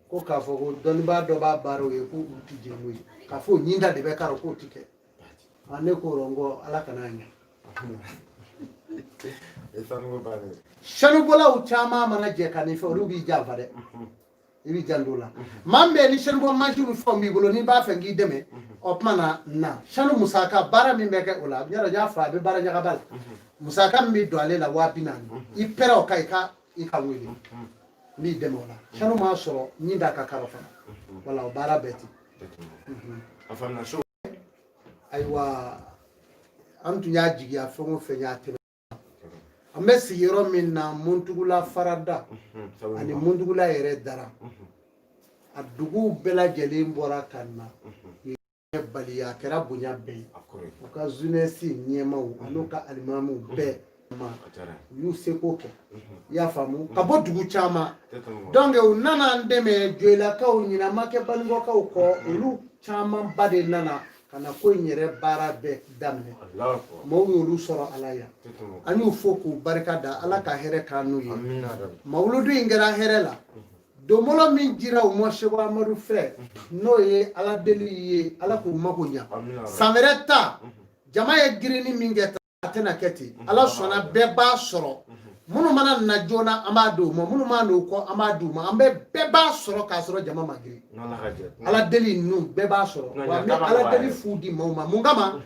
Ko k'a fɔ ko dɔnnibaa dɔ b'a baara o ye, ko u ti jɛn n'o ye, k'a fɔ o ɲinta de bɛ k'a rɔ, k'o ti kɛ. A ne ko rɔ, n ko ala kana ɲɛ. Sanubɔlaw caman mana jɛ ka n'i fɛ, olu b'i janfa dɛ, i b'i janto o la. Maa min bɛ yen ni sanubɔ mansin ni fɛnw b'i bolo, n'i b'a fɛ k'i dɛmɛ, o tuma na sanu musaka baara min bɛ kɛ o la, yɔrɔ n y'a fɔ a bɛ baara ɲagaba la, musaka min bɛ don ale la 40 000, i pɛrɛ o kan, i ka wele, n b'i dɛmɛ o la. Sanu m'a sɔrɔ ɲin da ka karɔ fana, wala o baara bɛɛ ten. Ayiwa, an tun y'a jigiya fɛn o fɛn y'a tɛmɛ. An bɛ sigiyɔrɔ min na, Muntugula farada ani Muntugula yɛrɛ dara, a duguw bɛɛ lajɛlen bɔra ka na bali, a kɛra bonya bɛɛ ye. U ka jeunesse ɲɛmaw an'u ka alimamiw bɛɛ ma, u y'u seko kɛ, i y'a faamu, ka bɔ dugu caman. Donc u nana an dɛmɛ. Joyilakaw ɲinan ma kɛ Banikɔkaw kɔ, olu camanba de nana ka na ko in yɛrɛ baara bɛɛ daminɛ. Maaw y'olu sɔrɔ ala yan, an y'u fo k'u barika da, Ala ka hɛrɛ k'an n'u ye. Mawuludu in kɛra hɛrɛ la. Donbolo min jira u ma Seko Amadu fɛ, n'o ye Ala deli ye, Ala k'u mako ɲa. San wɛrɛ ta, jama ye girinni min kɛ, a tɛna kɛ ten. Ala sɔnna, bɛɛ b'a sɔrɔ. Minnu mana na joona, an b'a d'u ma, minnu mana n'u kɔ, an b'a d'u ma. An bɛ bɛɛ b'a sɔrɔ k'a sɔrɔ jama ma girin. Ala deli ninnu, bɛɛ b'a sɔrɔ. Wa n bɛ Ala deli fu di maaw ma. Mun kama?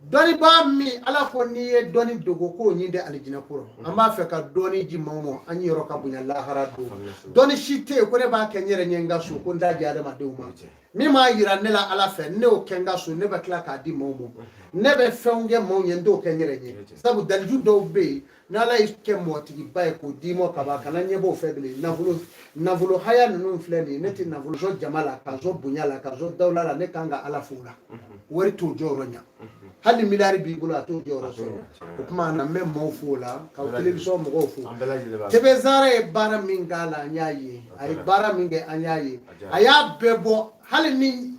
Dɔnnibaa min Ala ko n'i ye dɔnni dogo, k'o ɲin tɛ alijinɛ ko rɔ. An b'a fɛ ka dɔnni di maaw ma, an yɔrɔ ka bonya lahara don. Dɔnni si tɛ yen ko ne b'a kɛ n yɛrɛ ɲɛ n ka so, ko n t'a di adamadenw ma. Min m'a yira ne la Ala fɛ, ne y'o kɛ n ka so, ne bɛ tila k'a di maaw ma. Ne bɛ fɛnw kɛ maaw ɲɛ, n t'o kɛ n yɛrɛ ɲɛ, sabu daliju dɔw bɛ yen, n'Ala y'i kɛ mɔgɔtigiba ye k'o d'i ma kaban, kana ɲɛbɔ o fɛ bilen. Nafolo haya ninnu filɛ nin ye, ne tɛ nafolo sɔrɔ jama la, k'a sɔrɔ bonya la, k'a sɔrɔ dawula la. Ne kan ka Ala fo o la. Wari t'o jɔyɔrɔ ɲa, hali ni miliyari b'i bolo, a t'o jɔyɔrɔ sɔrɔ. O tuma na, n bɛ maaw fo o la, ka télévision mɔgɔw fo. TV Zara ye baara min k'a la, an y'a ye. A ye baara min kɛ, an y'a ye. A y'a bɛɛ bɔ, hali ni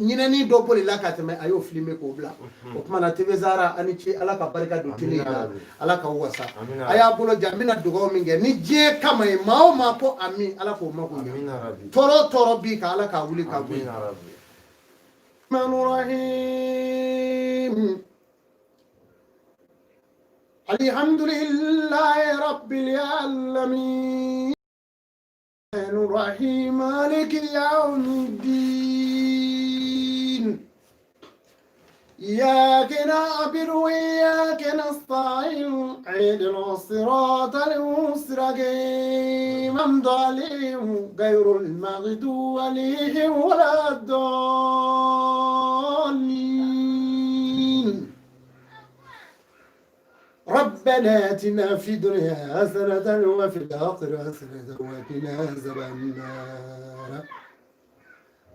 ɲinɛni dɔ bolila ka tɛmɛ, a y'o filmer k'o bila. O tuma na, TV Zara, a ni ce. Ala ka barika don télé in na, Ala ka wasa. A y'a bolo ja. N bɛna dugawu min kɛ ni diɲɛ kama ye, maa o maa ko ami, Ala k'o mako ɲɛ. Tɔɔrɔ o tɔɔrɔ b'i kan, Ala k'a wuli ka bɔ yen. الرحيم الحمد لله رب العالمين الرحيم مالك يوم الدين إياك نعبد وإياك نستعين اهدنا الصراط المستقيم أنعمت عليهم غير المغضوب عليهم ولا الضالين. ربنا آتنا في الدنيا حسنة وفي الآخرة حسنة وقنا عذاب النار.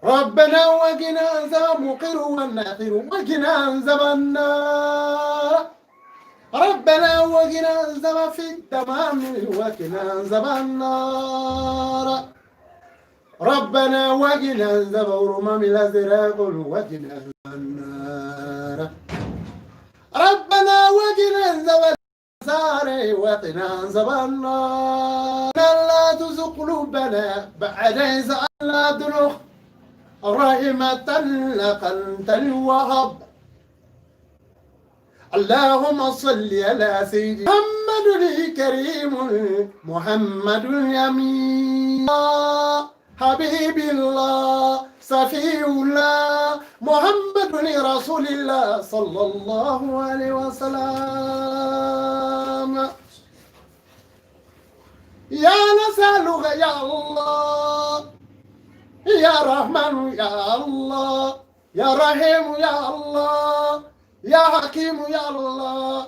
ربنا وقنا عذاب مقر والناخر وقنا عذاب النار. ربنا وقنا عذاب في التمام وقنا عذاب النار. ربنا وقنا عذاب رمم الأزرق وقنا عذاب النار. ربنا وقنا عذاب النار وقنا عذاب النار. لا تزغ قلوبنا بعد إذ هديتنا رحمة إنك أنت الوهاب. اللهم صل على سيدنا محمد الكريم محمد الأمين حبيب الله صفي الله محمد رسول الله صلى الله عليه وسلم. يا نسألك يا الله يا رحمن يا الله يا رحيم يا الله يا حكيم يا الله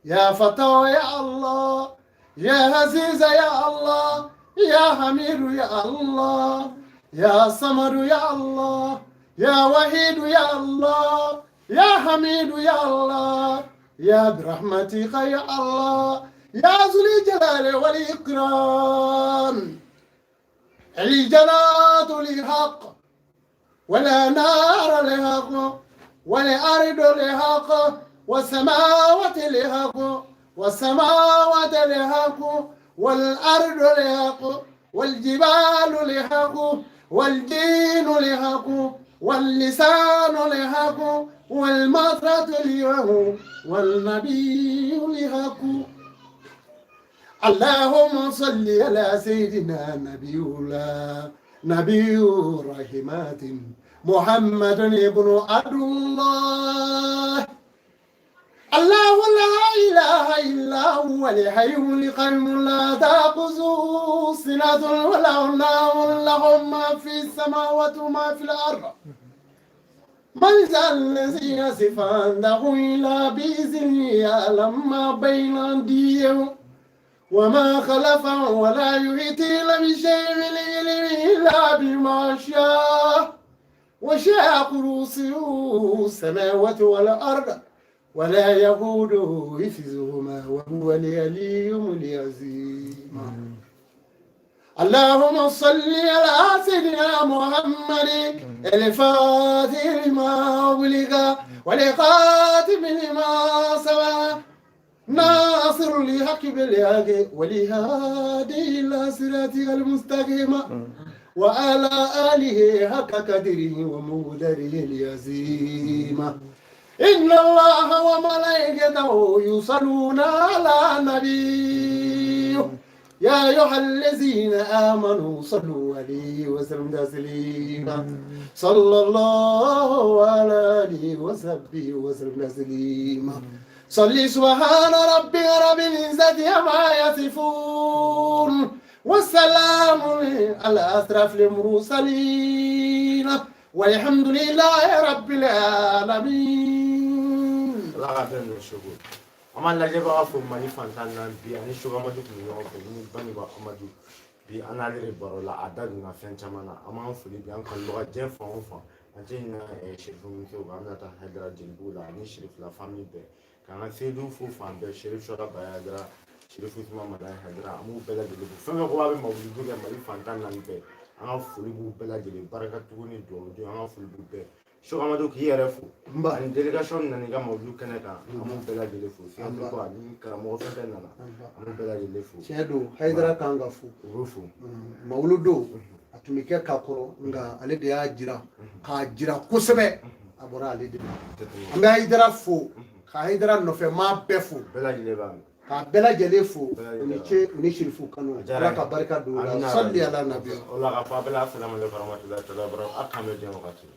يا فتاح يا الله يا عزيز يا الله يا حميد يا الله يا صمد يا الله يا وحيد يا الله يا حميد يا الله يا برحمتك يا الله يا ذو الجلال والإكرام. الجنات لحق ولا نار لحق والأرض لحق والسماوات لحق والسماوات لحق والأرض لحق والجبال لحق. والدين الحق واللسان الحق والمطرة الحق والنبي الحق. اللهم صل على سيدنا نبي الله نبي رحمات محمد ابن عبد الله. الله لا إله إلا هو الحي القيوم لا تأخذه سنة ولا نوم له ما في السماوات وما في الأرض. من ذا الذي يصف عنده إلا بإذنه يعلم ما بين أيديهم وما خلفهم ولا يحيطون بشيء من علمه إلا بما شاء. وسع كرسيه السماوات والأرض ولا يئوده حفظهما وهو العلي العظيم. اللهم صل على سيدنا محمد الفاتح لما أغلق والخاتم لما سبق ناصر الحق بالحق والهادي إلى صراطك المستقيم وعلى آله حق قدره ومقداره العظيم. إن الله وملائكته يصلون على النبي يا أيها الذين آمنوا صلوا عليه وسلموا تسليما. صلى الله على آله وصحبه وسلم تسليما. صل سبحان ربك رب العزة عما يصفون والسلام على أشرف المرسلين والحمد لله رب العالمين. Ala ka bɛn don soko. An b'an lajɛbaga fo Mali fan 14 bi ani Sogamadu tun bɛ ɲɔgɔn fɛ ni Baniba Amadu. Bi an n'ale de baro la, a da donna fɛn caman na. An b'an foli bi an kanubaga diɲɛ fan o fan. An tɛ ɲinɛ Serifu musow kan, an bɛna taa Hayidara Jelibugu la ani Serifula famille bɛɛ, k'an ka Seyidu fo fan bɛɛ, Serif Sɔra Baya Hayidara, Serif Usman Madani Hayidara, an b'u bɛɛ lajɛlen fo. Fɛn fɛn ko b'a bɛ mawuludu kɛ Mali fan 14 bɛɛ, an ka foli b'u bɛɛ lajɛlen, barika tugu ni duwawu don, an ka foli b'u bɛɛ. Sogamadu, k'i yɛrɛ fo ani délégation nana i ka mawuludu kɛnɛ kan, an b'u bɛɛ lajɛlen fo. Siyɛnsu ko ani karamɔgɔ fɛn fɛn nana, an b'u bɛɛ lajɛlen fo. Tiɲɛ don, Hayidara kan ka fo. U bɛ fo. Mawuludu a tun bɛ kɛ ka kɔrɔ, nka ale de y'a jira k'a jira kosɛbɛ, a bɔra ale de la. An bɛ Hayidara fo ka Hayidara nɔfɛ maa bɛɛ fo. Bɛɛ lajɛlen b'a mɛn. K'a bɛɛ lajɛlen fo, u ni ce, u ni Sirifu kanu. Ala ka barika don u la. Sali ala nabi. O la k'a fɔ a bɛɛ la, asalamu aleykum warahmatulahi taala wabarakatuh. A k'an bɛ diɲɛ wagati.